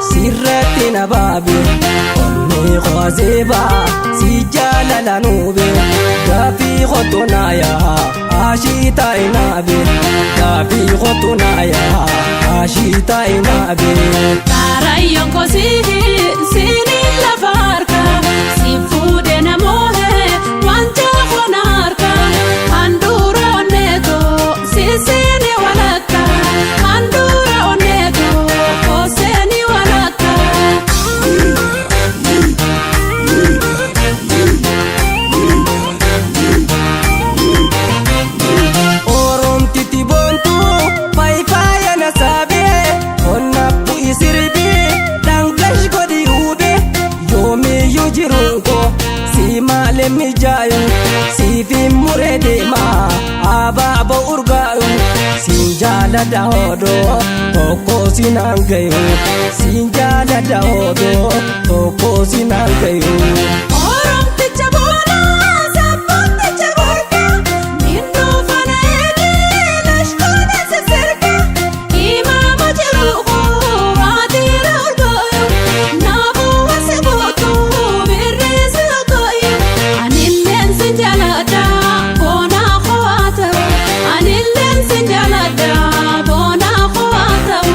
Sirratti na baabe onnee kooseebaa si jaalala nuube gaafii kottu naayaa ashii taa'inaabe gaafii kottu naayaa ashii taa'inaabe. Karayyoon kosii siiniin lafa harka si fuudhee namoohee wanta foon harka handhuura onneetoo siisiini walakka handhuura onneetoo koseeni walakka. Oromtiti boontuu faayifaaya na saabee onna bu'i sirbii dhangash godhi uube yoomiyyuu jiruun koo si malee mijaayu siifi muree deemaa abaaboo urgaayu siin jaaladha hodoo tokko siin hangayu siin jaaladha hodoo tokko siin hangayu. Oromticha boonaa sabboonticha gorga minnuu fana eegee lashkoota sisirga imaama jiruufu waatiira urgooyu naafuu wasi gootu birreesi ogooyu anilleen si jaaladha boonaa koo ta'u anilleen si jaaladha boonaa koo ta'u.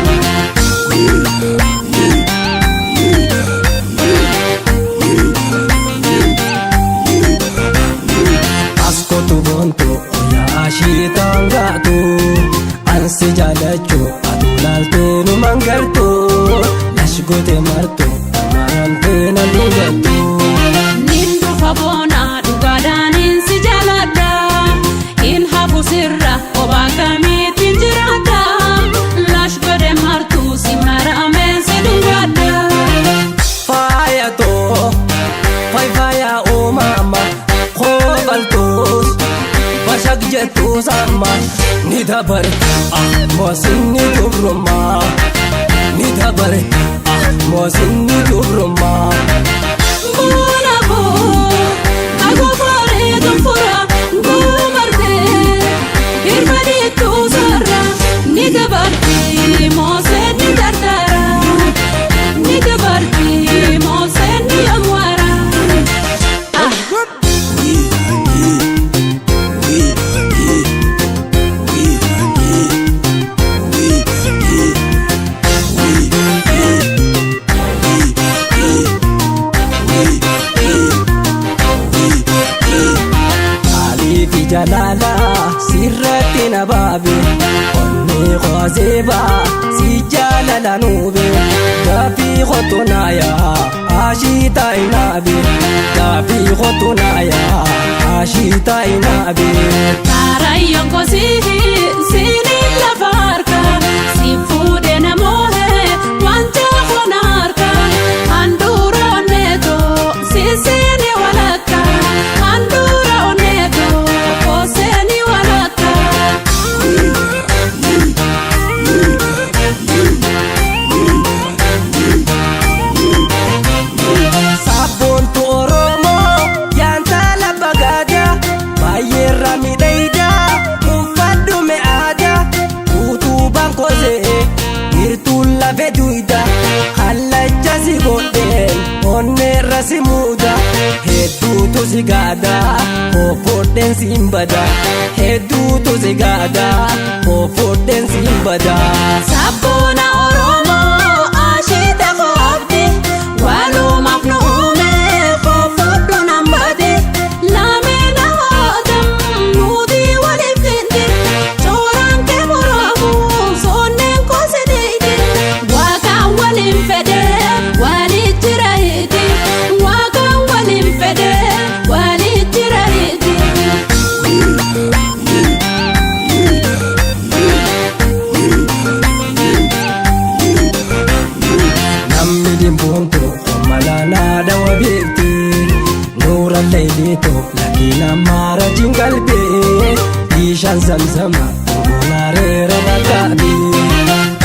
Askootu boontu oyaa ashiitaan gaatu ansi jaalachuu atu laaltee nu mangaltu lash goote martu maramtee na dhugattu. Nin dhufa boonaa dhugaadhaanin si jaaladha. In hafu sirra kophaa kamiitiin jiraadha. Lash godhe martuu si maramee si dhungadha. Faayatoo faaya uumama koobaltuus bashaq jettuus amma ni dabare ah moosinni dubrummaa ni dabare ah moosinni dubrummaa. Boona boo agofooree gonfora guumartee hirmaniitu sarara ni dabarti mooseen ni dardara ni dabarti mooseen ni amwaara. Ah. Aliifi jaalala sirratti na baabe onnee kooseebaa si jaalala nuube gaafii kottu naayaa ashii taa'inaabe gaafii kottu naayaa ashii taa'inaabe. Karayyoon kosii siiniin lafa harka si fuudhee namoohee wanta foon harka handhuura onneetoo siisiini walakka handhuura onneetoo koseeni walakka. Sabboontu Oromoo yaantala bagaadaa baay'eerra miidhaydaa uffadhu mi'aadaa utubaan kosee hirtuun lafe duyda kallacha si godheen onneerra si muuda hedduutu si gaadaa koofodheen si hin bada hedduutu si gaadaa koofodheen si hin bada. Sabboona Oromoo asheeta koobde walumaaf nu uume koofodhu nambate lameen hawaatam nuti waliif kenne cooraan kee muraamu sonneen koseneete waaqaan waliin fedhe walii jira hiiti waaqaan waliin fedhe walii jira hiiti. Namni dimboontu malaanaa dhawa beekti nuura leeyliitu lakiin ammaara jingalbee bishaan zamzama dhugumaareera rakkaabi.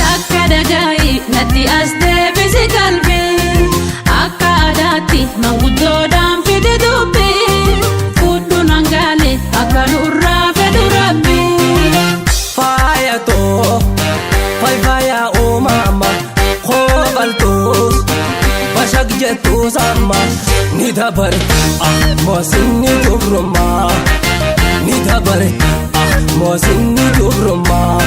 Takka dhagaayi natti as deebisi qalbii akka aadaatti manguddoodhaan fide dubbii fudhu nangaale akka nurraa fedhu rabbi. Faayatoo faaya uumama koobaltuus. Naan jettu samma ni dabarte ah moosinni dubrummaa ni dabarte ah moosinni dubrummaa.